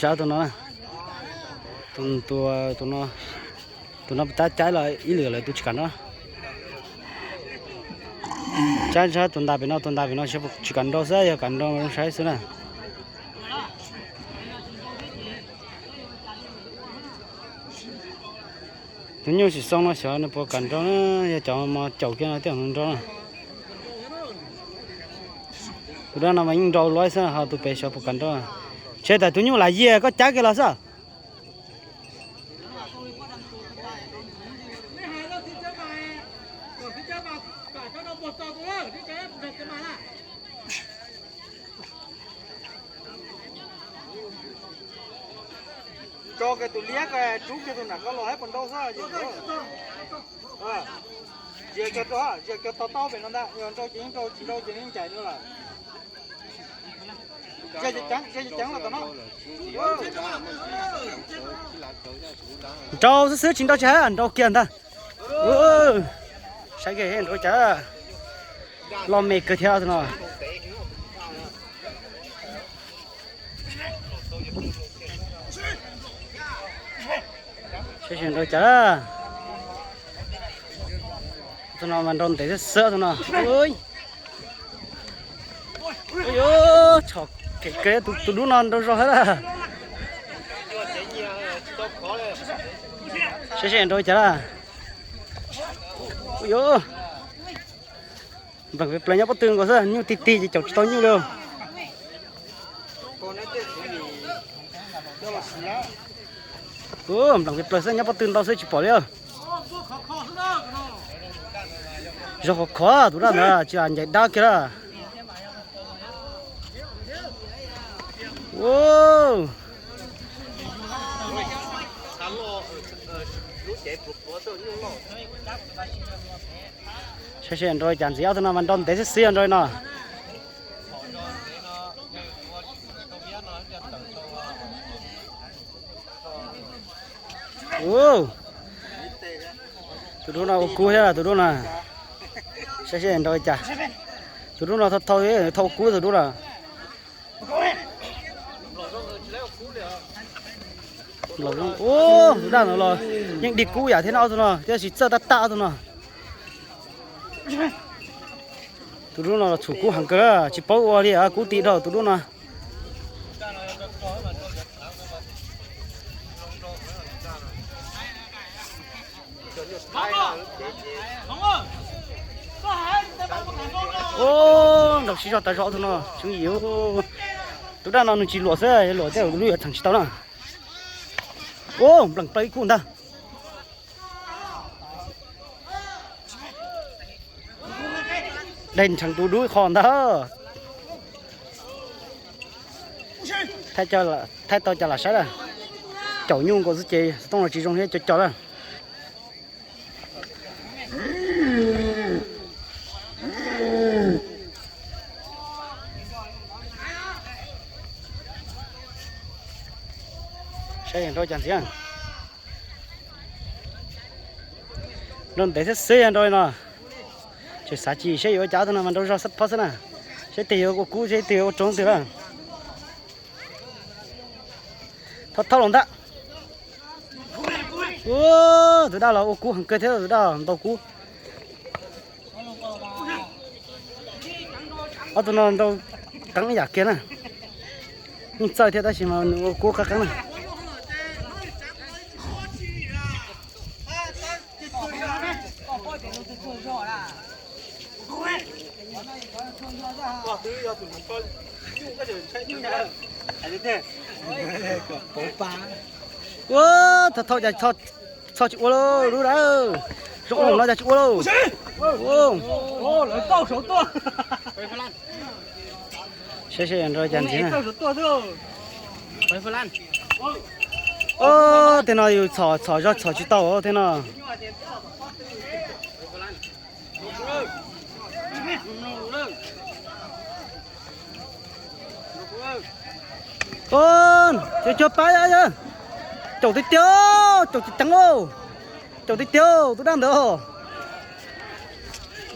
Tsab tus no, tus no, tus no tab caib los ib lwm lawv tus tsis kam nrau. Tsab ntshab tus ntas pem no, tus ntas pem no tsis kam nrau xwb, yog kam nrau zoo saib xwb na. Tus nyuj tsis xoo no xyov nws puas kam nrau na, yog cov mos caum kiag no thiaj nrau na. Tus dab no mas yeej nrau luaj xwb, ho tus pem xyov puas kam nrau. Ntshe tas tus nyuj lam yiag koj cab kiag los xwb. Tso kiag tus liab ko rub kiag tus nram ko los saib puas nrau xwb. Zia kiag rau, zia kiag to taub pem no ntag, yog nrau ces yeej nrau, tsis nrau ces yeej ncaim dua lawm. Zia ceev, zia ceev los tom no. Nrau xwb xwb tsis nrau tsis hais, nrau kiag ntag. Saib kiag nrau cas, loj me kawg thiab tus no. Saib seb nrau cas. Tus no mas nrau ntev xwb xwb tus no. Ui, tshom kev kawg, tus dub no nrau zog thiab. Saib seb nrau cas. Ui, npleem pes plaws nyob pob tw nkaus xwb, nyuj tig tig ces caum tsis tau nyuj li. Npleem pes plaws xwb, nyob pob tw ntau xwb tsis pom li. Zog khov khov tus dab ntawd tsis ncaim dab kiag lawm. Saib seb nrau cas ntxiv, ob tug no mas nrau ntev xwb xwb nrau no. Tus dub no ua kub thiab tus dub no. Saib seb nrau li cas. Tus dub no thau thau, thau kub tus dub no. Tus dab no los yeej dig kub yam thiab no, ob tug no tab sis txawj tab tab ob tug no. Tus dub no los txhum kub heev kawg, tsis paub ua li kub ti dhau tus dub no. Nrau sib zog tas zog tus no, tswv yim. Tus dab no nws tsis luam xwb, luam tej lub yuav txheem tsis tau na. Npleem plaws ib kub ntag. Dai nrheev tus dub qho ntag. Thaij tau cas lam saib lawm. Caum nyuj nkaus xwb ces xov tooj los tsis zoo thiab, co co lawm. Saib nrau cas ntxiv. Nrau ntev xwb xwb nrau li no. Tseem xav tsis saib yuav ua cas, ob tug no mas nrau zog xwb phab xwb na. Saib tes yuav ua kub, saib tes yuav ua roob twg lawm. Thauj thauj los ntag. Tus dab los ua kub heev kawg thiab, tus dab ntaus kub. Ob tug no nrau qeeb yam kiag na. Yeej txawj thiab tab sis mas nws ua kub qeeb qeeb na. Ua, thauj thauj cas txho tsis ua lauj dub dab. Zoo no cas tsis ua lauj. Saib seb nrau cas ntxiv na. Tej no yus txhom txhom zog txhom tsis tau tej no. Cuag cuag pab, caum tiag tiag, caum ceev ceev lauj. Caum tiag tiag tus dab ntawd.